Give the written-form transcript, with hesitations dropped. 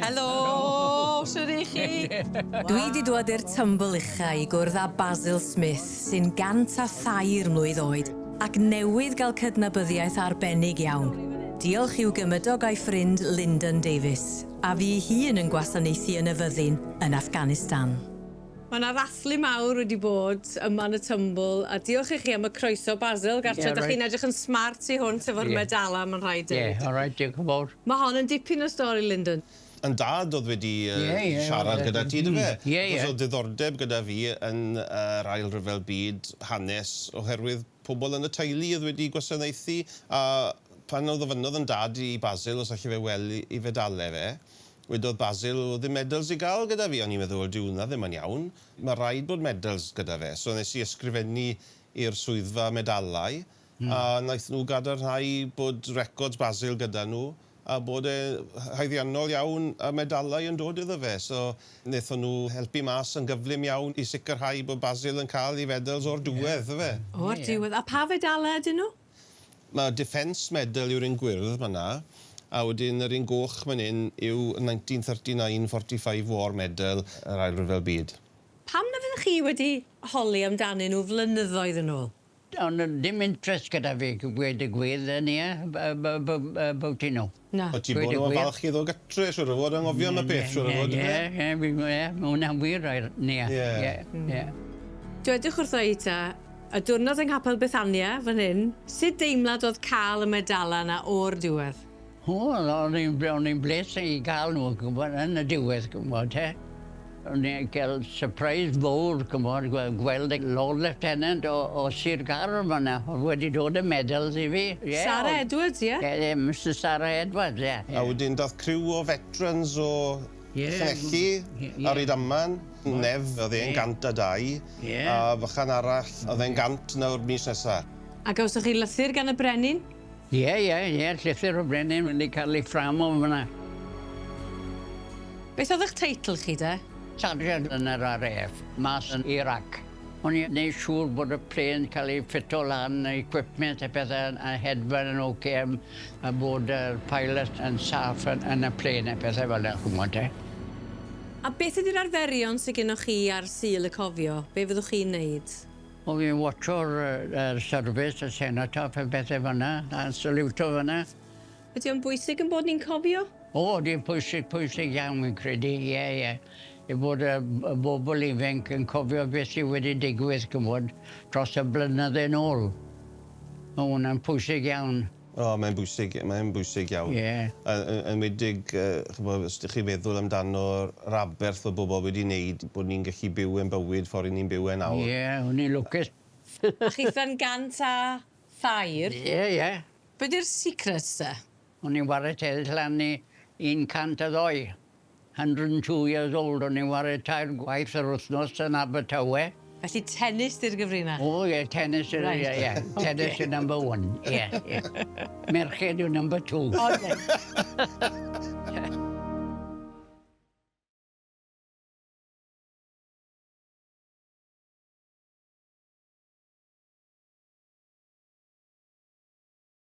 Helo! Shwd 'y chi? Dwi 'di dŵad i'r Tymbl ucha i gwrdd â Basil Smith, sy'n 103 mlwydd oed, ac newydd gael cydnabyddiaeth arbennig iawn. Diolch i'w gymydog a'i ffrind Lyndon Davies, a fu 'i hun yn gwasanaethu yn y fyddin yn Afghanistan. Mae 'na ddathlu mawr wedi bod yma yn y Tymbl, a diolch i chi am y croeso, Basil, gartre. Yeah, 'Dach right. chi'n edrych yn smart tu hwnt efo'r yeah. medalau, mae'n rhaid dweud. Ie, all right, diolch yn fawr. Mae hon yn dipyn o stori, Lyndon. Yn dad oedd wedi uh, yeah, yeah, siarad gyda ti, dy fe? Ie, ie. Achos oedd diddordeb gyda fi yn yr Ail Ryfel Byd, hanes, oherwydd pobl yn y teulu oedd wedi gwasanaethu, a pan oedd ofynnodd yn dad i Basil os allai fe weld i fedalau fe, Wedodd Basil, O'dd ddim medals i ga'l gyda fi. O'n i'n meddwl, wel dyw wnna ddim yn iawn. Ma' raid bod medals gyda fe. So nes i ysgrifennu i'r swyddfa medalau, a naeth nhw gadarnhau bod records Basil gyda nhw, a bod e haeddiannol iawn a medalau yn dod iddo fe. So nethon nhw helpu mas yn gyflym iawn i sicrhau bod Basil yn cael ei fedals o'r diwedd, yfe? O'r diwedd. A pa fedalau ydyn nhw? Mae Defence Medal yw'r un gwyrdd fan'na, a wedyn yr un goch man 'yn yw 1939-45 War Medal yr Ail Ryfel Byd. Pam na fyddech chi wedi holi amdanyn nhw flynyddoedd yn ôl? Ond dim interest gyda fi gweud y gwir then ie about you know. Na. O' ti'n bod yn falch i ddod gatre siŵr o fod, anghofio am y peth siŵr o fod yfe? Ie ie fi ie ma' wnna'n wir Nia. Ie. Ie ie. Dwedwch wrtho i ta, y diwrnod yng Nghapel Bethania fan hyn, sut deimlad o'dd ca'l y medalau 'na o'r diwedd? O o'n i'n o'n i'n bles i ga'l nhw gwbod yn y diwedd gwbod te. O'n i'n cael surprise fowr ch'mod gweld y Lord Lieutenant o o Sir Gâr yn fan 'na o'dd wedi dod â medals i fi. Ie. Sara Edwards ie? Ie ie Missus Sara Edwards ie. A wedyn dath criw o veterans o Ie. Llanelli a Rydaman. Nev o'dd e'n 102. Ie. A fychan arall o'dd e'n 100 nawr mis nesa. A gawsoch chi lythyr gan y brenin? Ie, ie, ie, llythyr o brenin wedi cael ei fframo yn fan'na. Beth oedd eich teitl chi de? Sargeant yn yr RAF, mas yn Iraq. O'n i'n neud siŵr bod y plên cael ei ffito lan, equipment a pethe a hedfan yn ocê a bod y pilot yn saff yn yn y plên a pethe fel 'na ch'mod te. A beth ydi'r arferion sy gennoch chi ar Sul y Cofio? Be fyddwch chi'n neud? O fi'n watcho'r yr service y cenotaph a pethe fel 'na a saliwto fan 'na. Ydy o'n bwysig 'yn bod ni'n cofio? O ydy'n pwysig pwysig iawn fi'n credu ie ie. I bod y y bobol ifenc yn cofio beth sy wedi digwydd ch'mod dros y blynydde nôl. Ma' wnna'n pwysig iawn. O, mae'n bwysig, mae'n bwysig iawn. Ie. Yn enwedig, ch'mo', os 'dych chi'n feddwl amdano'r aberth ma' bobl wedi wneud, bod ni'n gallu byw ein bywyd ffor' 'yn ni'n byw e nawr. Ie, o'n i'n lwcus. A chitha'n 103. Ie, ie. Be' 'di'r secret te? O'n i'n ware tennis lan i 102. 102 years old, o'n i'n ware tair gwaith yr wythnos yn Abertawe. Felly tennis 'di'r gyfrinach? O ie, tennis yw'r... Reit. Ie, ie. Tennis yw number one, ie, ie. Merched yw number two. O reit.